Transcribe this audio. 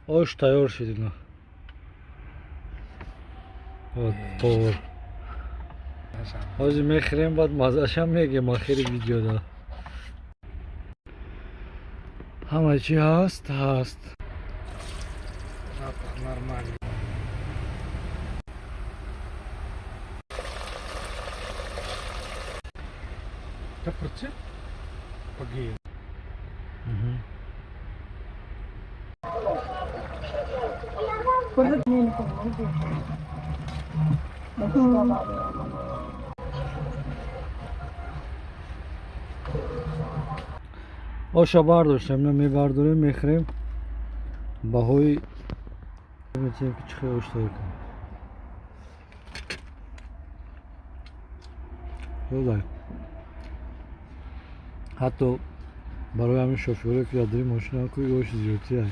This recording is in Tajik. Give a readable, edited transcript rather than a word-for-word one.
Ош тайёр шуд ина. Вот повар. Ҳозир мехӯрем, баъд маззашам мегем охири видеода. Ҳама чӣ ҳаст, ҳаст. Запах нормальный. Это прицеп? Погей. Оша бардоштем, на мебардорем, мехӯрем. Баҳои метиҳем, ки чӣ хел ош тайёр кунем. Ёдай. Ҳатто барои ҳамин шофёре, ки дар дили мошина ку ош зиёдтӣ.